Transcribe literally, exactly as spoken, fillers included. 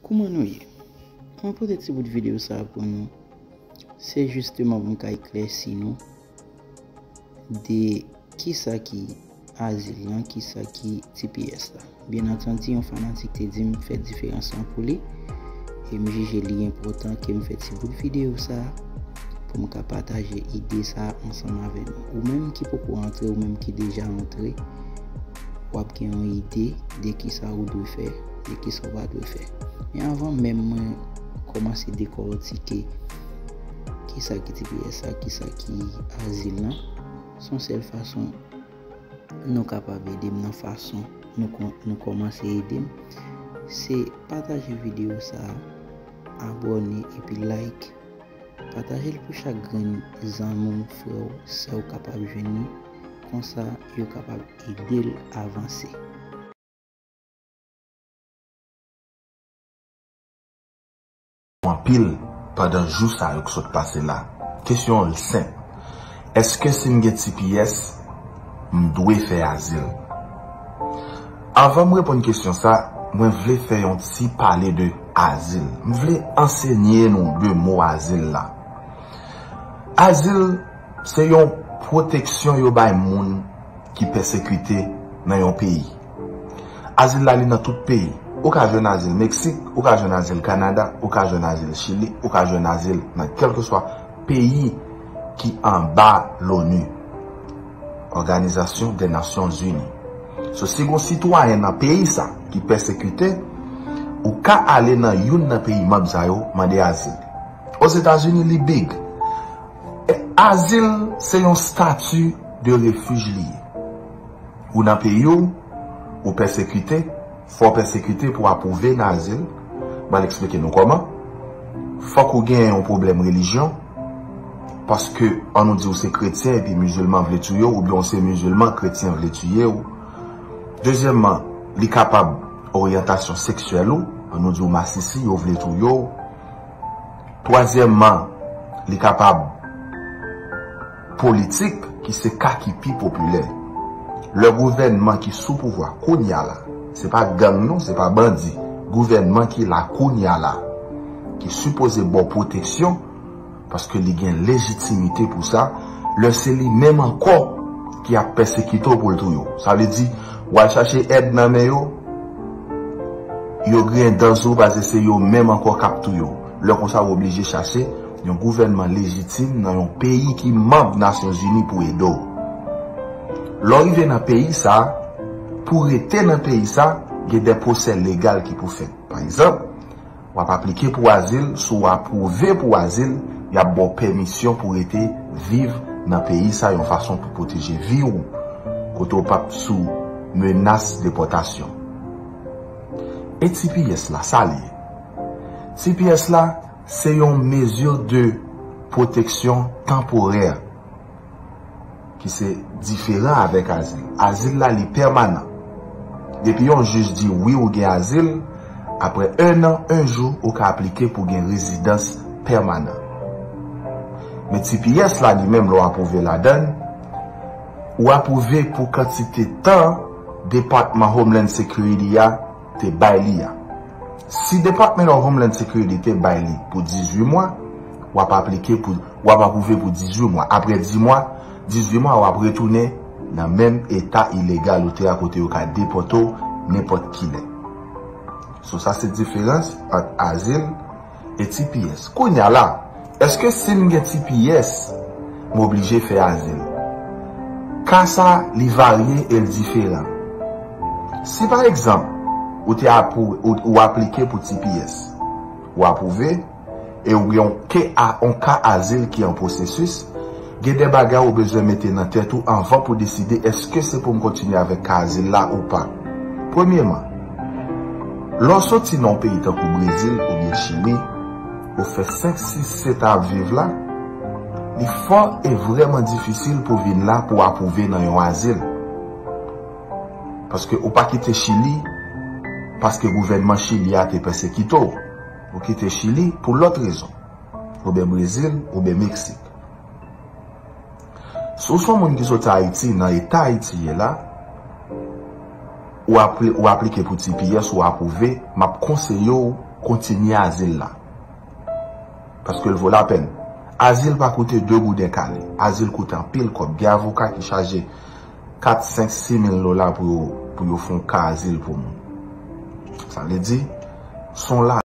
Kouman nou ye? Mwen pote ti bout videyo sa a pou nou. Se jisteman pou m ka eklèsi nou de kisa ki azil lan, kisa ki T P S la. Byen antandi, yon fanatik te di m fè diferans lan pou li, e m jije li enpòtan ke m fè ti bout videyo sa a pou m ka pataje ide sa a ansanm avè nou. Ou menm ki poko antre, ou menm ki deja antre, w ap gen yon ide de kisa ou dwe fè, de kisa w pa dwe fè. Men avan menm mwen kòmanse dekòtike kisa ki T P S la, kisa ki azil lan, se yon sèl fason nou kapab ede m nan fason nou kon-, nou kòmanse ede m, se pataje videyo sa a, abòne epi like. Pataje l pou chak grenn zanmi w, frè w, sè w kapab jwenn li, konsa yo kapab ede l avanse. Anpil pandan jou sa yo k sot pase la. Kesyon l senp. Èske si m gen T P S, m dwe fè azil? Anvan m reponn kesyon sa, mwen vle fè yon ti pale de azil. M vle ansenye nou de mo azil la. Azil se yon pwoteksyon yo bay moun ki pèsekite nan yon peyi. Azil la li nan tout peyi. Ou ka jwenn azil Meksik, ou ka jwenn azil Kanada, ou ka jwenn azil Chili, ou ka jwenn azil nan kèlkeswa peyi ki anba l'ONU, Organisation des Nations Unies. So, si gon sitwayen nan peyi sa ki pèsekite, ou ka ale nan youn nan peyi manm sa yo mande azil. Ozetazini li big. Azil se yon stati de refij li ye. Ou nan peyi w, ou pèsekite, fò w pèsekite pou w apwouve nan azil. M al eksplike nou kòman. Fòk ou gen yon pwoblèm relijyon, paske annou di w se kretyen epi mizilman vle touye w, oubyen w se mizilman, kretyen vle touye w. Dezyèmman, li kapab oryantasyon seksyèl ou, annou di w masisi, yo vle touye w. Twazyèmman, li kapab politik, ki se ka ki pi popilè. Lè gouvènman ki sou pouvwa kounye a la, se pa gang non, se pa bandi, gouvènman ki la kounye a la, ki sipoze ba w pwoteksyon, paske li gen lejitimite pou sa, lè se li menm ankò ki ap pèsekite w pou l touye w. Sa vle di, w al chache èd nan men yo, yo griyen dan sou ou paske se yo menm ankò k ap touye w. Lè konsa, w oblije chache yon gouvènman lejitim nan yon peyi ki manm Nasyonzini pou ede w. Lè w rive nan peyi sa a, pou rete nan peyi sa a, gen de pwosè legal ki pou fèt. Pa egzanp, w ap aplike pou azil, si w apwouve pou azil, y ap ba w pèmisyon pou rete viv nan peyi sa a yon fason pou pwoteje vi w, kote w p ap sou menas depòtasyon. E T P S la, sa l ye? T P S la, se yon mezi de pwoteksyon tanporè ki se diferan avèk azil. Azil la, li pèmanan. Depi yon jij di wi ou gen azil, apre en an, en jou, ou ka aplike pou gen rezidans pèmanan. Men T P S la, li menm, lè w apwouve ladan l, ou apwouve pou kantite tan Depatman Homeland Security a te bay li a. Si Department of Homeland Security te bay li pou dizuit mwa, w ap aplike pou, w ap apwouve pou dizuit mwa. Apre dis mwa, dizuit mwa, w ap retounen nan menm eta ilegal ou te a kote yo ka depòte w nenpòt kilè. So, sa se diferans ant azil e T P S. Kounye a la, èske si m gen T P S, m oblije fè azil? Ka sa, li varye e l diferan. Si pa egzanp, ou te apwou-, ou, ou aplike pou T P S, ou apwouve, e ou gen yon ke a, yon ka azil ki an pwosesis, gen de bagay ou bezwen mete nan tèt ou anvan pou deside èske se pou m kontinye avèk ka azil la ou pa. Premyeman, lè w soti nan yon peyi tankou Brezil oubyen Chili, ou fè senk, sis, sèt an ap viv la, li fò e vrèman difisil pou vin la pou apwouve nan yon azil. Paske ou pa kite Chili paske gouvènman Chili a te pèsekite w. Ou kite Chili pou lòt rezon, oubyen Brezil, oubyen Meksik. Si w se yon moun ki soti Ayiti, nan eta Ayiti ye la, ou apli-, ou aplike pou T P S, ou apwouve, m ap konseye w kontinye azil la. Paske l vo lapèn. Azil pa koute de gouden kale. Azil koute anpil kòb. Gen avoka ki chaje kat, senk, sis mil dola pou yo, pou yo fè yon ka azil pou moun. Sa vle di, se yon